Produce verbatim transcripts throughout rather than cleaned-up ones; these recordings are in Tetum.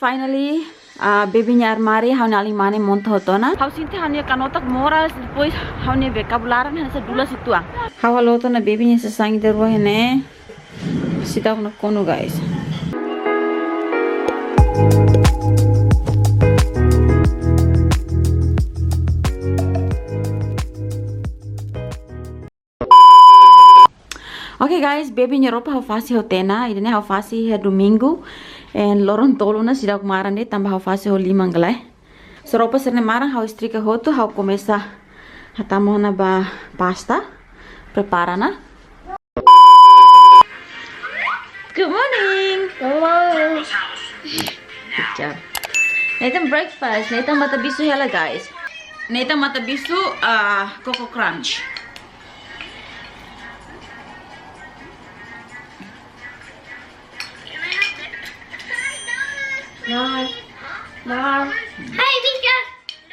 Finally, ah, baby nia armáriu ha'u-nia alin mane monta hotu ona. Ha'u sente ha'u-nia kanotak moras, depois ha'u-nia be kabun laran hanesan dulas uitoan. Ha'u halo hotu ona baby nia sasán ida rua ne'e. Seidauk nakonu, guys. Oke guys, baby nia roupa ha'u fase hotu ona. Ida-ne'e ha'u fase iha domingu. And loron tolu ona, seidauk maran de'it, tanba ha'u fase ho liman gale. So roupa sira-ne'e maran ha'u istrika hotu, ha'u komesa hatama ona ba pasta. Prepara ona. Good morning. Good morning. Good job. Nathan breakfast. Nathan matabixu hela, guys. Nathan matabixu, ah, Coco Crunch. Mom. Mom. Hey, Vika.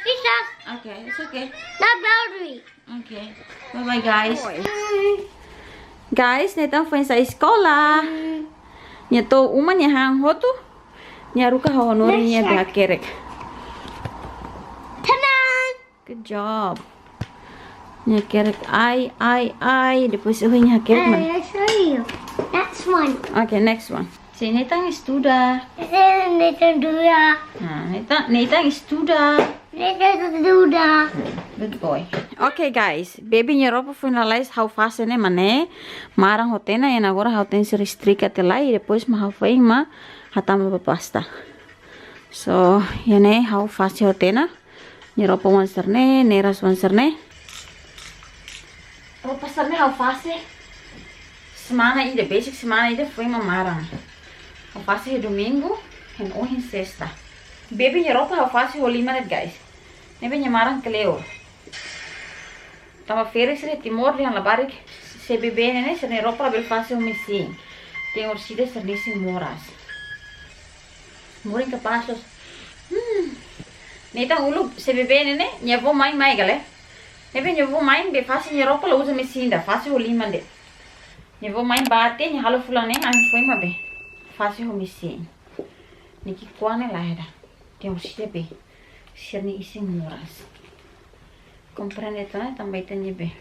Vika. Okay, it's okay. Not boundary. Okay. Bye bye, guys. Guys, Nathan foin sai eskola. Nia to'o uma nia han hotu. Nia haruka ha'u hanorin nia be hakerek. Good job. Nia hakerek ai, ai, ai. Depois ohin nia hakerek mana? I show you. That's one. Okay, next one. Sei Nathan estuda. Nathan estuda. Ah, Nathan, Nathan estuda. Nathan estuda. Good boy. Okay guys, baby nia roupa foin lalais ha'u fase ne'e mak ne'e. Maran hotu ona, and agora ha'u tenke istrika tiha lai, depois mak ha'u foin mak hatama ba pasta. So, iha ne'e ha'u fase hotu ona. Nia roupa oan sira-ne'e, nia ras oan sira-ne'e. Roupa sira-ne'e ha'u fase semana ida, besik semana ida foin mak maran. Ha'u fase iha domingu, and ohin sesta. Baby nia roupa ha'u fase ho liman de'it, guys. Ne'ebé nia maran kleur. Tanba ferik sira iha Timor dehan labarik C B B ne'e, sira-nia roupa labele fase ho mesin. Tenke orsida sira-nia isin moras. Morin kapás loos. Hmm. Nathan uluk C B B ne'e, nia avó mai mai gale. Ne'ebé nia avó mai be fase nia roupa la uza mesin ida, fase ho liman de'it. Nia avó mai bá tiha, nia halo fulan neen, ami foin mak be fase ho mesin. Nia ki'ikoan ne'e lae ida. Tenke orsida be sira-nia isin moras. Komprende tiha ona, tanba ita-nia be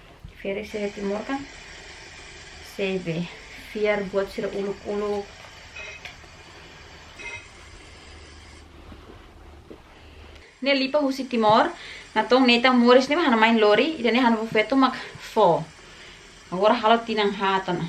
ferik sira iha Timor kan sei be fiar buat sira uluk-uluk. Ne'e lipa husi Timor, natoon Nathan moris ne'e mak hana'a mai lori, ida-ne'e ha'u-nia avó feto mak fó. Agora halo tinan haat ona.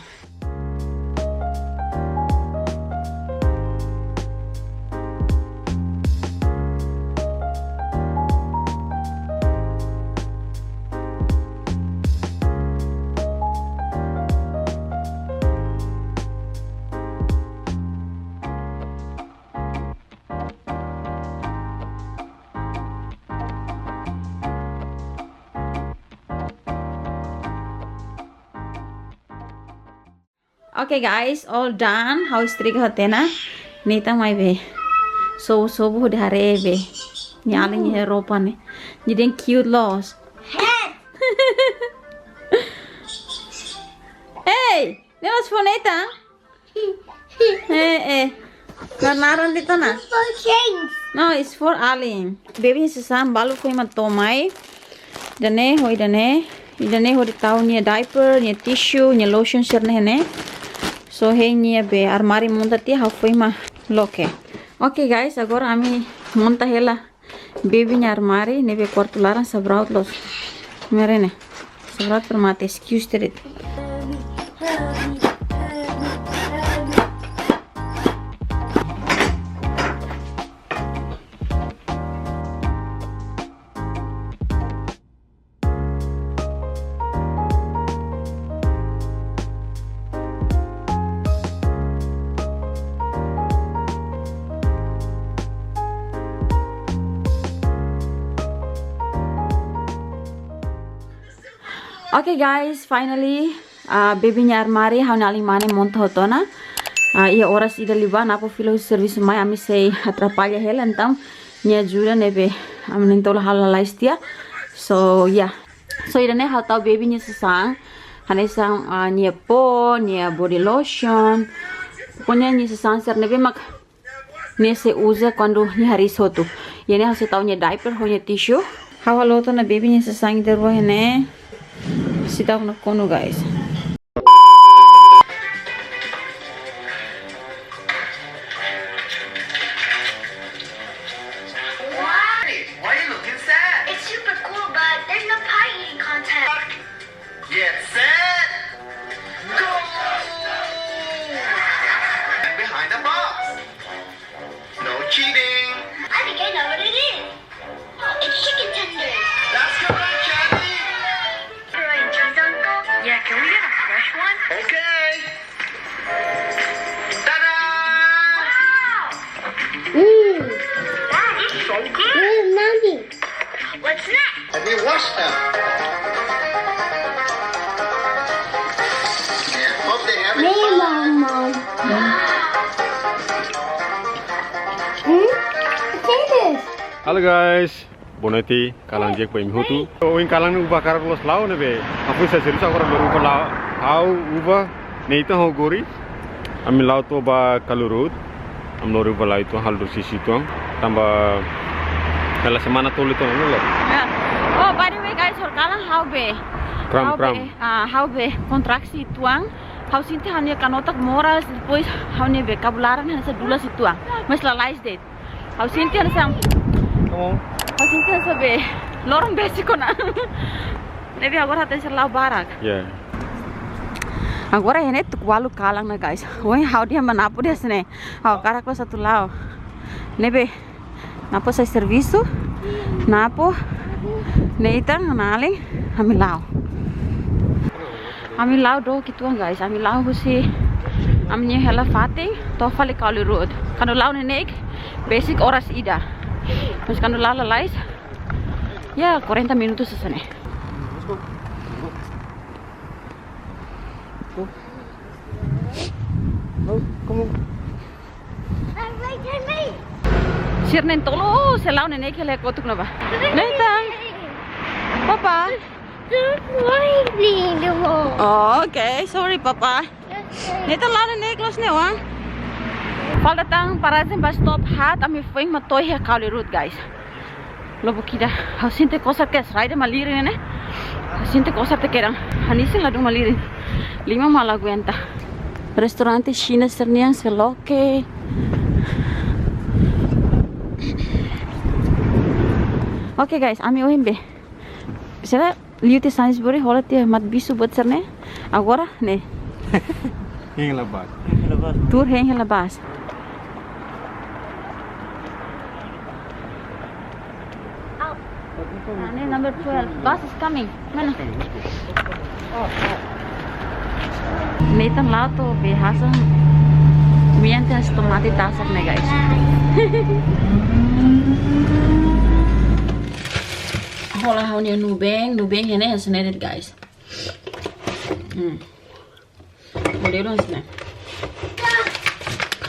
Okay guys, all done. Ha'u istrika hotu ona. Nathan mai be sobu-sobu hodi haree be nia alin nia roupa ne'e. Nia dehan cute loos. Hey, ne'e la'ós fó Nathan? Eh, eh. Nanaran de'it ona. It's for change. No, it's for alin. Baby nia sasán balu foin mak to'o mai. Ida-ne'e ho ida-ne'e. Ida-ne'e hodi tau nia diaper, nia tissue, nia lotion sira-ne'e ne'e. So hein nia be armáriu monta tiha, ha'u foin mak loke. Okay guys, agora ami monta hela baby nia armáriu, ne'ebé kuartu laran sabraut loos. Mera ne'e. Sabraut para mate, excuse de'it. Okay guys, finally, ah, baby nia armáriu ha'u-nia alin mane monta hotu ona. Ah, iha oras ida liubá, nia avó fila husi servisu mai, ami sei atrapalla hela, entaun nia ajuda ne'ebé ami na'in-tolu halo lalais tiha. So, yeah. So, ida-ne'e ha'u tau baby nia sasán. Hanesan, ah, nia pó, nia body lotion. Pokoknya nia sasán sira ne'ebé mak Ne'e sei uza kuandu nia hariis hotu. Iha ne'e ha'u sei tau nia diaper ho nia tissue. Ha'u halo tiha ona baby nia sasán ida rua iha ne'e. Seidauk nakonu, guys. Why? Why are you looking sad? It's super cool, but there's no pie eating contest. Get set, go! And behind the box. No cheating. I think I know what it is. It's chicken tenders. That's correct, Chadley. Pepperoni cheese, Uncle? Yeah, can we get a fresh one? Okay. Ta-da! Wow! Mm. That is so good. Mm, Mommy. What's next? Let me wash them. Yeah, hope they have it. Me, Mom, Mom. Hmm? Say this. Halo guys, boa noite, kalan di'ak ba imi hotu. Ohin kalan ne'e uba hakarak loos la'o ne'ebé. Ha'u foin sai servisu agora lori uba la'o. Ha'u uba, Nathan ho Gori. Ami la'o to'o ba Kalu Road. Ami lori uba la'o uitoan, halo dor sisi uitoan. Tanba hela semana tolu uitoan, ne'e loos. Ya. Oh, by the way guys, horikalan ha'u be. Kram, ha'u be, kram. Ah, ha'u be kontraksi uitoan. Ha'u sente ha'u-nia kanotak moras, depois ha'u-nia be kabun laran hanesan dulas uitoan. Mas lalais de'it. Ha'u sente hanesan. Come on. Ha'u sente hanesan be loron besik ona. Ne'ebé agora ha'u tenke la'o barak. Yeah. Agora iha ne'e tuku ualu kalan ona, guys. Ohin ha'u dehan ba Napo dehan hanesan ne'e. Ha'u hakarak loos atu la'o. Ne'ebé Napo sai servisu. Napo, Nathan, Nalin, ami la'o. Ami la'o dook uitoan, guys. Ami la'o husi ami-nia hela fatin to'o fali Kalu Road. Kuandu la'o neineik, besik oras ida. Mas kuandu la'o lalais, ya, quarenta minutos hanesan ne'e. Sira na'in-tolu, sei la'o neineik hela kotuk ne'ebá. Nathan. Papa. Don't worry, little. Oh, okay. Sorry, Papa. Nathan la'o neineik loos ne'e, wah. Falta tan parajen bus stop haat, ami foin mak to'o iha Kalu Road, guys. Lubuk ida, ha'u sente kosar kedas rai de'it malirin ne'e. Ha'u sente kosar tiha kedan. Hanesan ladún malirin. Liman mak la aguenta. Restaurante Xina sira-nian sei loke. Oke guys, ami ohin be. Sira liu tiha Sainsbury, hola tiha mat bisu buat sira-ne'e. Agora ne'e. Hein hela bus. Tuur hein hela bus. Ah, ne'e number twelve. Bus is coming. Mana? Nathan la'o to'o be hasan. Mian tiha tomate tasak ne'e, guys. Hola ha'u-nia nubeng, nubeng iha ne'e hanesan ne'e de'it, guys. Hmm. Modelu hanesan ne'e.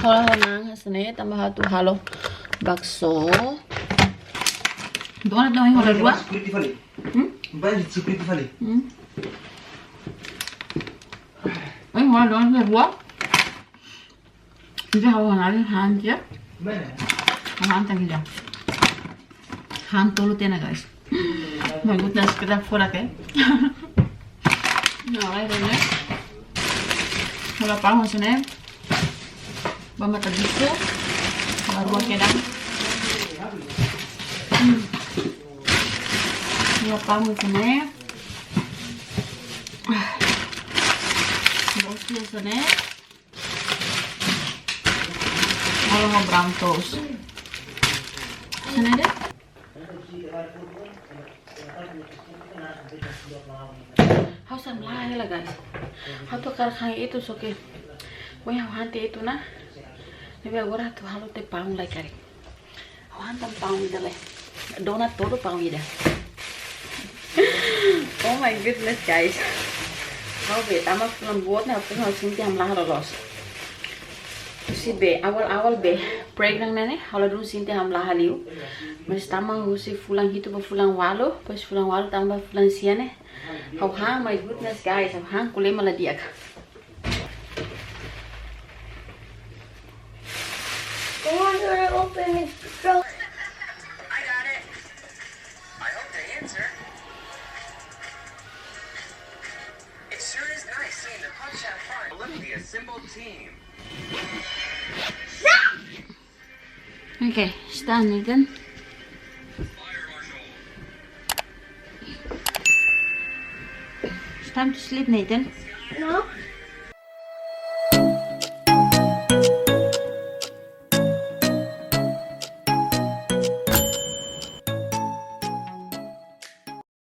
Hola ha'u-nia na'an hanesan ne'e, tanba ha'u atu halo bakso. Donat no, hola dua. Hmm? Hmm? Ai, hola donat dua. Ida ha'u han, han tiha. Ha'u han tan ida. Han tolu tiha ona, guys. My goodness, kita fora ke. Nah, lain ne'e. Hola pão hanesan ne'e. Ba mata bisu. Hola rua kedan. Hmm. Hola pão hanesan ne'e. Ah. Rosti hanesan ne'e. Halo ho brown toast. Hanesan ne'e de'it. Ha'u sai hamlaha hela, guys. Ha'u atu hakarak han ita só ke. Weh, ha'u han tiha ita ona. Ne'ebé agora atu halo tiha pão lai karik. Ha'u han tan pão ida lai. Donat tolu pão ida. Oh my goodness, guys. Ha'u be tama fulan boot ne'e, ha'u sente hamlaha loloos. Husi be, awal-awal be pregnant ne'e, ha'u ladún sente hamlaha liu. Mas tama husi fulan hitu ba fulan ualu, depois fulan ualu tama fulan sia ne'e. Ha'u han, my goodness, guys, ha'u han ko'alia mak la di'ak. I want to open it. I got it. I hope they answer. It sure is nice seeing the pups have fun. Let me be a simple team. Okay, está, Nathan. It's time to sleep, Nathan. No.